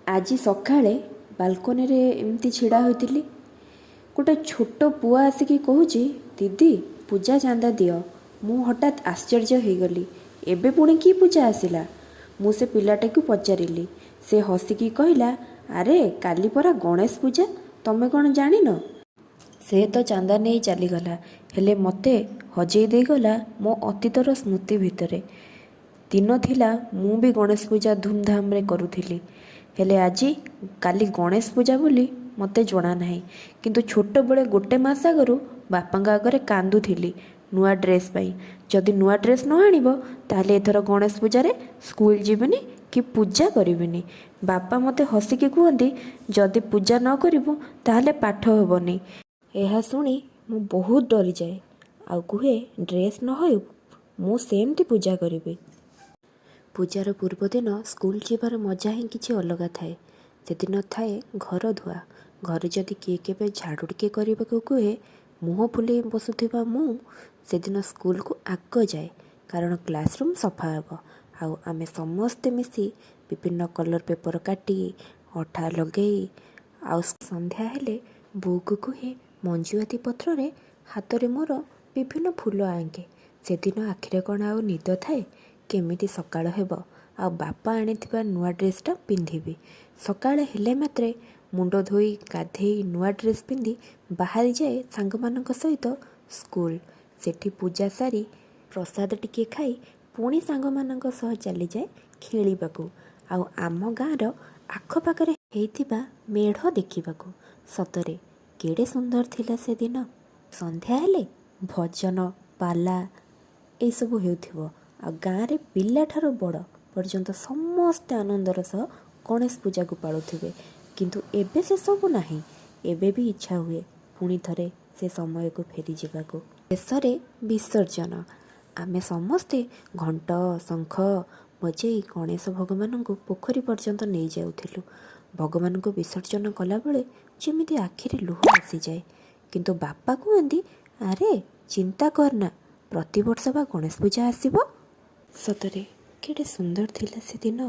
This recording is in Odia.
ଆଜି ସକାଳେ ବାଲକୋନିରେ ଏମିତି ଛିଡ଼ା ହୋଇଥିଲି। ଗୋଟେ ଛୋଟ ପୁଅ ଆସିକି କହୁଛି, "ଦିଦି, ପୂଜା ଚାନ୍ଦା ଦିଅ।" ମୁଁ ହଠାତ୍ ଆଶ୍ଚର୍ଯ୍ୟ ହେଇଗଲି। ଏବେ ପୁଣି କି ପୂଜା ଆସିଲା? ମୁଁ ସେ ପିଲାଟିକୁ ପଚାରିଲି। ସେ ହସିକି କହିଲା, "ଆରେ, କାଲି ପରା ଗଣେଶ ପୂଜା, ତମେ କ'ଣ ଜାଣିନ?" ସେ ତ ଚାନ୍ଦା ନେଇ ଚାଲିଗଲା, ହେଲେ ମୋତେ ହଜେଇ ଦେଇଗଲା ମୋ ଅତୀତର ସ୍ମୃତି ଭିତରେ। ଦିନ ଥିଲା, ମୁଁ ବି ଗଣେଶ ପୂଜା ଧୁମଧାମରେ କରୁଥିଲି। ହେଲେ ଆଜି କାଲି ଗଣେଶ ପୂଜା ବୋଲି ମୋତେ ଜଣା ନାହିଁ। କିନ୍ତୁ ଛୋଟବେଳେ ଗୋଟେ ମାସ ଆଗରୁ ବାପାଙ୍କ ଆଗରେ କାନ୍ଦୁଥିଲି ନୂଆ ଡ୍ରେସ୍ ପାଇଁ। ଯଦି ନୂଆ ଡ୍ରେସ୍ ନ ଆଣିବ, ତାହେଲେ ଏଥର ଗଣେଶ ପୂଜାରେ ସ୍କୁଲ ଯିବିନି କି ପୂଜା କରିବିନି। ବାପା ମୋତେ ହସିକି କୁହନ୍ତି, "ଯଦି ପୂଜା ନ କରିବୁ, ତାହେଲେ ପାଠ ହେବନି।" ଏହା ଶୁଣି ମୁଁ ବହୁତ ଡରିଯାଏ ଆଉ କୁହେ, ଡ୍ରେସ୍ ନ ହେଉ, ମୁଁ ସେମିତି ପୂଜା କରିବି। ପୂଜାର ପୂର୍ବଦିନ ସ୍କୁଲ ଯିବାର ମଜା ହିଁ କିଛି ଅଲଗା ଥାଏ। ସେଦିନ ଥାଏ ଘର ଧୁଆ। ଘରେ ଯଦି କିଏ କେବେ ଝାଡ଼ୁ ଟିକେ କରିବାକୁ କୁହେ, ମୁହଁ ଫୁଲେଇ ବସୁଥିବା ମୁଁ ସେଦିନ ସ୍କୁଲକୁ ଆଗ ଯାଏ, କାରଣ କ୍ଲାସରୁମ୍ ସଫା ହେବ। ଆଉ ଆମେ ସମସ୍ତେ ମିଶି ବିଭିନ୍ନ କଲର୍ ପେପର୍ କାଟି, ଅଠା ଲଗେଇ, ଆଉ ସନ୍ଧ୍ୟା ହେଲେ ବୋଉକୁ କୁହେ ମଞ୍ଜୁଆତି ପତ୍ରରେ ହାତରେ ମୋର ବିଭିନ୍ନ ଫୁଲ ଆଙ୍କେ। ସେଦିନ ଆଖିରେ କ'ଣ ଆଉ ନିଦ ଥାଏ? କେମିତି ସକାଳ ହେବ ଆଉ ବାପା ଆଣିଥିବା ନୂଆ ଡ୍ରେସ୍ଟା ପିନ୍ଧିବି। ସକାଳ ହେଲେ ମାତ୍ରେ ମୁଣ୍ଡ ଧୋଇ, ଗାଧେଇ, ନୂଆ ଡ୍ରେସ୍ ପିନ୍ଧି ବାହାରିଯାଏ ସାଙ୍ଗମାନଙ୍କ ସହିତ ସ୍କୁଲ। ସେଠି ପୂଜା ସାରି ପ୍ରସାଦ ଟିକେ ଖାଇ ପୁଣି ସାଙ୍ଗମାନଙ୍କ ସହ ଚାଲିଯାଏ ଖେଳିବାକୁ ଆଉ ଆମ ଗାଁର ଆଖପାଖରେ ହେଇଥିବା ମେଢ଼ ଦେଖିବାକୁ। ସତରେ କେଡ଼େ ସୁନ୍ଦର ଥିଲା ସେଦିନ! ସନ୍ଧ୍ୟା ହେଲେ ଭଜନ, ପାଲା ଏଇସବୁ ହେଉଥିବ ଆଉ ଗାଁରେ ପିଲାଠାରୁ ବଡ଼ ପର୍ଯ୍ୟନ୍ତ ସମସ୍ତେ ଆନନ୍ଦର ସହ ଗଣେଶ ପୂଜାକୁ ପାଳୁଥିବେ। କିନ୍ତୁ ଏବେ ସେସବୁ ନାହିଁ। ଏବେ ବି ଇଚ୍ଛା ହୁଏ ପୁଣି ଥରେ ସେ ସମୟକୁ ଫେରିଯିବାକୁ। ଶେଷରେ ବିସର୍ଜନ। ଆମେ ସମସ୍ତେ ଘଣ୍ଟ, ଶଙ୍ଖ ବଜେଇ ଗଣେଶ ଭଗବାନଙ୍କୁ ପୋଖରୀ ପର୍ଯ୍ୟନ୍ତ ନେଇଯାଉଥିଲୁ। ଭଗବାନଙ୍କୁ ବିସର୍ଜନ କଲାବେଳେ ଯେମିତି ଆଖିରେ ଲୁହ ଆସିଯାଏ। କିନ୍ତୁ ବାପା କୁହନ୍ତି, "ଆରେ, ଚିନ୍ତା କରନା, ପ୍ରତିବର୍ଷ ବା ଗଣେଶ ପୂଜା ଆସିବ।" ସତରେ କେଡ଼େ ସୁନ୍ଦର ଥିଲା ସେଦିନ!